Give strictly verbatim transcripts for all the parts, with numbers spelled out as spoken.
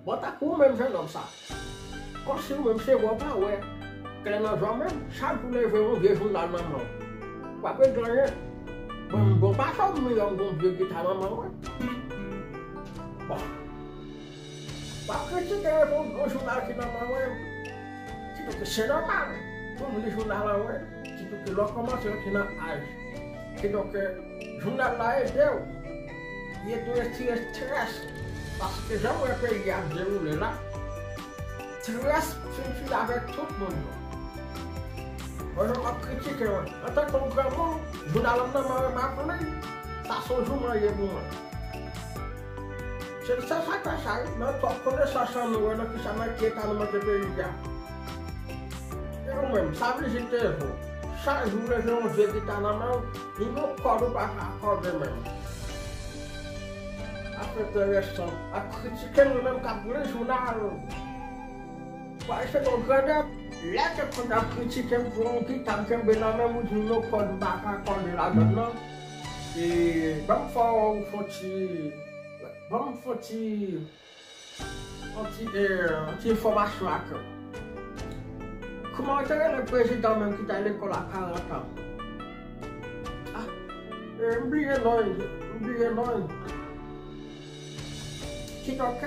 Bon, tankou ou menm jennonm sa. Kòmsi ou menm se wè w pa wè klè nan zye w menm, chak jou leve yon vye jounal nan men w. W ap regle anyen. Bon, bon, pa fè w miray yon vye gita nan men w. Bon. W ap kritike yon, yon jounal ki nan men w. Kidonk, se nòmal pou m li jounal an, wi. Sitou ke lè w kòmanse rantre nan aj. Kidonk, jounal la ede w. Li ede w retire estrès. Paske jan w wè peyi a ap dewoule la, estrès fin fini avèk tout moun yo. Pandan w ap kritike mwen, antanke yon granmoun, jounal la nan men mwen, m ap li. Sa se yon jouman ye pou mwen. Se, se sa k fè sa, wi. Nan twòp konesans an nou wè nan kisa, nan ki eta nou mete peyi a. E ou menm, sa vizite vou. Chak jou leve yon vye gita nan men w, ni yon kòd ou pa ka akòde menm. Ap enteresan, ap kritike nou menm k ap li jounal. Pral se yon grandèt, lè ke konn ap kritike m pou yon gita m kenbe nan men m, ou di m yon kòd m pa ka akòde ladann nan. E ban m fè w fon ti Ban m fè yon ti, yon ti, eh, yon ti enfòmasyon ak ou. Kòman yo te rele prezidan menm ki t al lekòl a karant an? Ah, eh, m bliye non li, m bliye non li. Kidonk,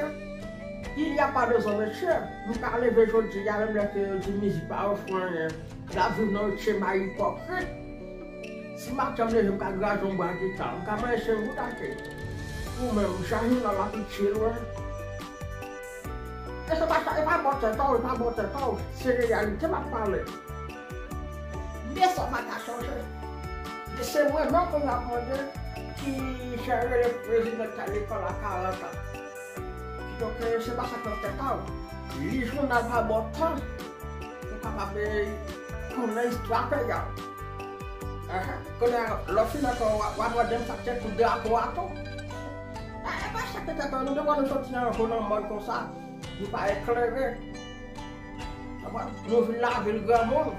il y a pas de zòm mesye, nou ka leve jodi a, menm lè ke yo di mizik pa ofri anyen, n ap viv nan yon chema ipokrit. Si maten m leve, m ka graje yon bwa gita, m ka manje senk goud ake. Ou menm, chak jounal la ap itil, wi. E se pa sa, e pa bò tèt ou, e pa bò tèt ou, se reyalite m ap pale. Men sa pa ka chanje. Men se mwen menm pou m ap mande ki jan yo rele prezidan k t al lekòl a karant an. Kidonk, se pa sa k nan tèt ou. Li jounal pa bò tan. Ou kapab, eh, konnen istwa peyi a. Ahan. Kounye a, lè w fin ankò, w a, w a mande m sa k te kout drapo a tou. E pa sa k te tèt nou, nou te wè nou soti nan jou nan mòn konsa, nou pa eklere. Konprann? Nou vin lavil granmoun.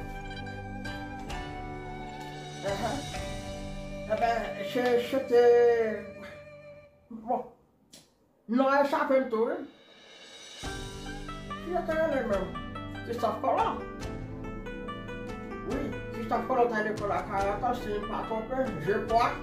Ahan. Enben, se, se te, bon, non an echape m tou, wi. Ki yo te rele menm? Christophe Colomb. Wi, Christophe Colomb t al lekòl a karant an, si m pa twonpe, je crois.